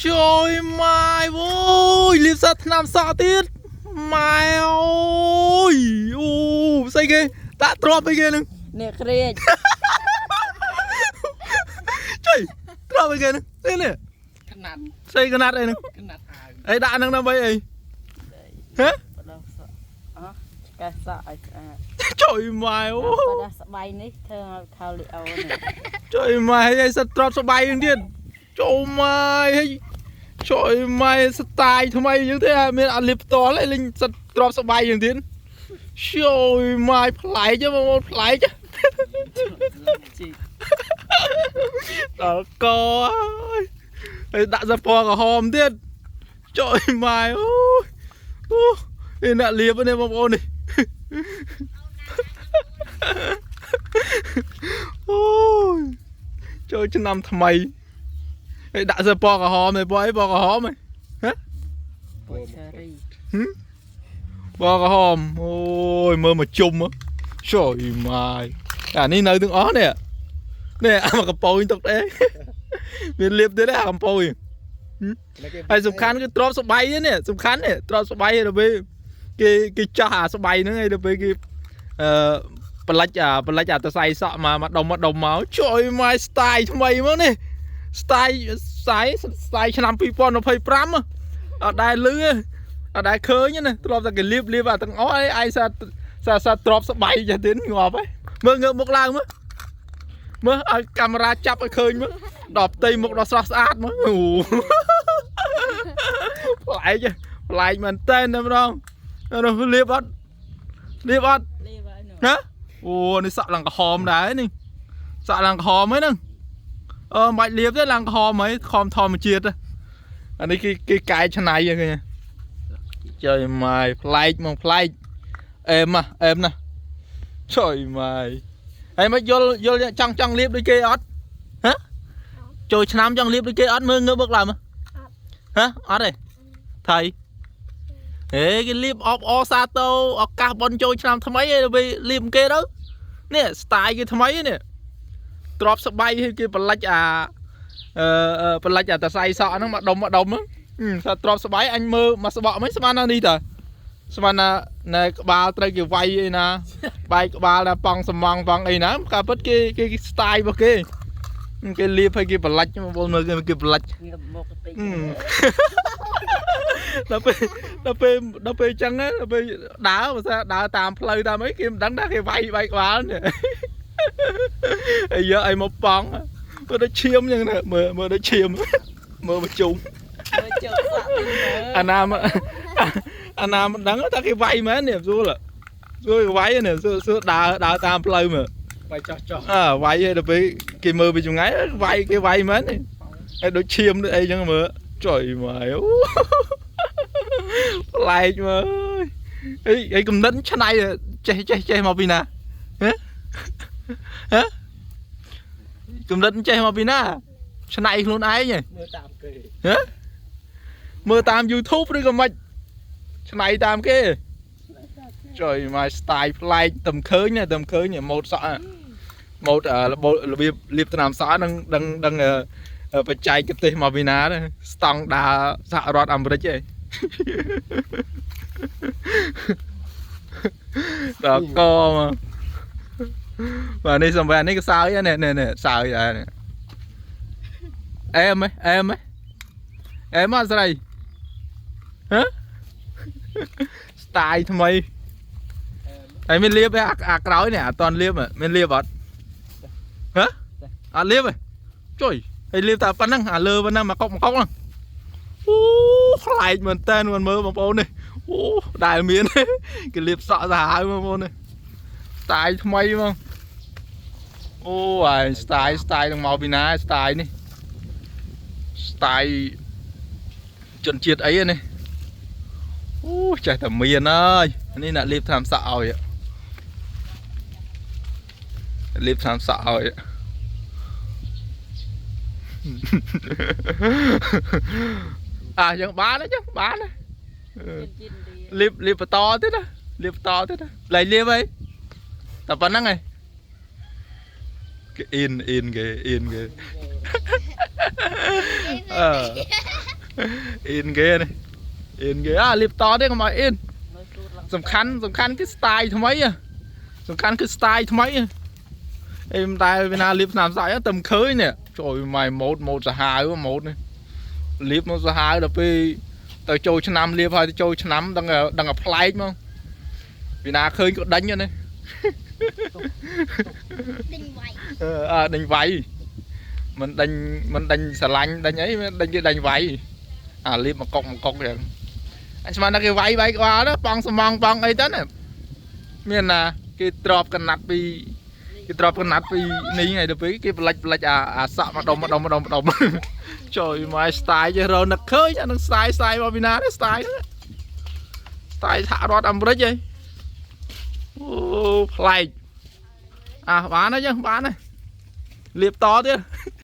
ជួយម៉ែអូយលាបសាថ្នាំសក់ទៀតម៉ែអូយអូស្អីគេដាក់ទ្របអីគេហ្នឹង នេះក្រៀក ជួយទ្របអីគេហ្នឹងនេះនេះ កណាត់ ស្អីកណាត់អីហ្នឹង កណាត់អាវ អីដាក់ហ្នឹងដើម្បីអីហ៎ បដោះសក់អោះឆ្កេះសក់ឲ្យស្អាត ជួយម៉ែអូ បដោះស្បៃនេះធ្វើឲ្យខោលីអូនេះ ជួយម៉ែឲ្យសិតទ្របស្បៃហ្នឹងទៀតចូលម៉ែឲ្យជួយម៉ែស្ទាយថ្មីអញ្ចឹងទេមានអត់លាបផ្ទាល់ឯងលេងសិតទ្របស្បៃអញ្ចឹងទៀតជួយម៉ែប្លែកបងប្អូនប្លែក ជី ដល់កហើយហើយដាក់សពណ៌ក្រហមទៀតជួយម៉ែអូយអូនេះអ្នកលាបនេះបងប្អូននេះអូយចូលឆ្នាំថ្មីហើយដាក់សពណ៌ក្រហមឯពណ៌អីពណ៌ក្រហមហ៎ ពូឆេរី ពណ៌ក្រហមអូយមើលមកជុំហ៎ជួយម៉ែអានេះនៅទាំងអស់នេះនេះអាមកកប៉ូយទុកទេមានលាបទៀតទេអាកំប៉ូយ ហើយសំខាន់គឺទ្របស្បៃនេះសំខាន់នេះទ្របស្បៃដល់ពេលគេគេចោះអាស្បៃហ្នឹងហើយដល់ពេលគេអឺបលិចអាបលិចអាតសៃសក់មកមកដុំមកដុំមកជួយមក style ថ្មីមកនេះ style style style ឆ្នាំ2025អត់ដែលលឺទេអត់ដែលឃើញទេណាទ្របតែគេលៀបលៀបអាទាំងអស់ឯងសាសាសាទ្របស្បៃចេះទៀតងាប់ហើយមើលងើបមុខឡើងមើលមើលឲ្យកាមេរ៉ាចាប់ឲ្យឃើញមើលដល់ផ្ទៃមុខដល់ស្រស់ស្អាតមើលអូ ប្លែកប្លែកមែនតើតែម្ដងនោះលៀបអត់លៀបអត់ លីបហើយនោះ ណាអូនេះសក់ឡើងក្រហមដែរនេះសក់ឡើងក្រហមហ្នឹងអឺមិនបាច់លៀបទេឡើងក្រហមហីខំធម្មជាតិអានេះគេគេកែច្នៃហ្នឹងឃើញចុយម៉ាយប្លែកមកប្លែកអែមអែមណាចុយម៉ាយហើយមកយល់យល់ចង់ចង់លៀបដូចគេអត់ហ៎ចូលឆ្នាំចង់លៀបដូចគេអត់មើលងើបមកឡើងមើលហ៎អត់ទេថៃហេគេលៀបអបអសាទរឱកាសបនចូលឆ្នាំថ្មីឯងទៅលៀបគេទៅនេះ style គេថ្មីនេះទ្របស្បៃឲ្យគេបលិចអាអឺបលិចអាតសៃសក់ហ្នឹងមកដុំមកដុំហ្នឹងថាទ្របស្បៃអញមើលមកស្បក់មិនស្មានណានេះតាស្មានណាណែក្បាលត្រូវគេវាយអីណាបែកក្បាលណាប៉ងសំងប៉ងអីណាការពិតគេគេ style របស់គេគេលៀបឲ្យគេបលិចបងប្អូនមើលគេបលិច ងើបមុខតិច ដល់ពេលដល់ពេលដល់ពេលអញ្ចឹងដល់ពេលដើរបើថាដើរតាមផ្លូវតាមអីគេមិនដឹងថាគេវាយបែកក្បាលនេះអីយកអីមកប៉ងមើលដូចឈាមអញ្ចឹងណាមើលមើលដូចឈាមមើលមកជុំ មើលជើងសក់តិចមើល អាណាអាណាមិនដឹងថាគេវាយមែននេះស្រួលស្រួលគេវាយនេះស្រួលស្រួលដើរដើរតាមផ្លូវមើល បាយចោះចោះ អើវាយឲ្យដល់ពេលគេមើលពីចម្ងាយវាយគេវាយមែននេះហើយដូចឈាមដូចអីចឹងមើលចុយម៉ែអូប្លែកមើលអីអីកំណិតឆ្នៃចេះចេះចេះមកពីណាហ៎ហ៎កំណិតចេះមកពីណាឆ្នៃខ្លួនឯងហ៎ មើលតាមគេ ហ៎មើលតាម YouTube ឬក៏មិនឆ្នៃតាមគេចុយម៉ែ style ប្លែកតំឃើញណាតំឃើញម៉ូតសក់ម៉ូតរបៀបលាបថ្នាំសក់នឹងដឹងដឹងបច្ចេកទេសមកពីណាស្តង់ដារសហរដ្ឋអាមេរិកឯងដល់កមកបាទនេះសំបីនេះក៏សើចនេះនេះសើចដែរនេះអែមអែមអែមអត់ស្រីហ៎ style ថ្មីហើយមានលៀបទេអាក្រោយនេះអត់តន់លៀបមានលៀបអត់ហ៎អត់លៀបទេជួយហើយលៀបតែប៉ុណ្្នឹងអាលើប៉ុណ្ណឹងមកកុកមកកុកហ្នឹងអូប្លែកមែនតើមិនមើលបងប្អូននេះអូដែលមានគេលៀបសក់សាហាវបងប្អូននេះ style ថ្មីហ្មងអូហើយ style style នឹងមកពីណា style នេះ style ជនជាតិអីនេះអូចេះតែមានហើយនេះអ្នកលៀបថ្នាំសក់ឲ្យលៀបថ្នាំសក់ឲ្យអាយើងបានអញ្ចឹងបាន ជាតិ លៀបលៀបបន្តទៀតណាលៀបបន្តទៀតណាលែងលៀបអីតែប៉ុណ្្នឹងឯងគេអ៊ីនអ៊ីនគេអ៊ីនគេអឺ អ៊ីនគេនេះអ៊ីនគេអាលាបតទេកុំឲ្យអ៊ីន មើលទូតឡើង សំខាន់សំខាន់គឺ style ថ្មីហ៎សំខាន់គឺ style ថ្មីហ៎អីមិនដែលវាណាលាបស្នាមសាច់តែមិនឃើញនេះចូលម៉ៃម៉ូតម៉ូតសាហាវម៉ូតនេះលាបមកសាហាវដល់ពេលទៅចូលឆ្នាំលាបហើយទៅចូលឆ្នាំដឹងដឹងតែប្លែកហ្មងវាណាឃើញក៏ដេញហ្នឹងណា ដេញវាយ អឺអើដេញវាយមិនដេញមិនដេញស្រឡាញ់ដេញអីមិនដេញគេដេញវាយអាលាបមកកុកមកកុកចឹងអញស្មានថាគេវាយវាយក្បាលទៅបងសំងបងអីទៅណាមានណាគេទ្របកណាត់ពីគេទ្របកណាត់ពីនេះហើយទៅពេលគេផ្លិចផ្លិចអាអាសក់មកដុំមកដុំមកដុំមកដុំ ចូលមក style ចេះរកនឹកឃើញអានឹង style style មកពីណាទេ style ហ្នឹង style សហរដ្ឋអាមេរិកហីអូប្លែកអាបានហើយចឹងបានហើយលាបតទៀត